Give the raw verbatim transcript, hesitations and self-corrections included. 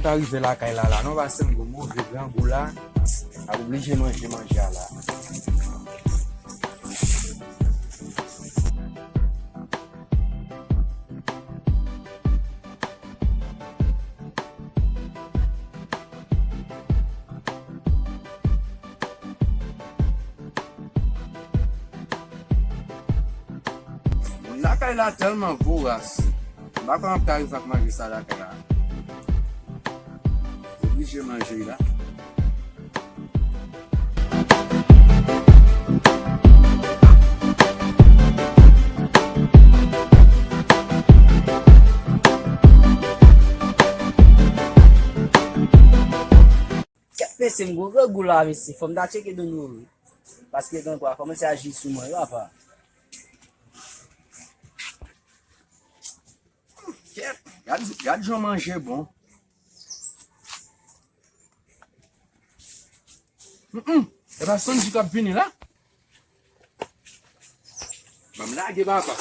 Sa rive lakay la la, non, paske m gon move grangou la, m ap oblije manje manje a la. Lakay la tèlman voras. M pa kwè m ap ka rive ak manje sa lakay la. Oblije manje la. Kèt mesye, m gwo grangou la, mesye. Fò m ta tcheke Dono wi. Paske grangou a kòmanse aji sou mwen wi, apa. Kèt, gad, gad jan manje bon. Mm, mm. E pa Sandy k ap vini la? Ban m lage, papa.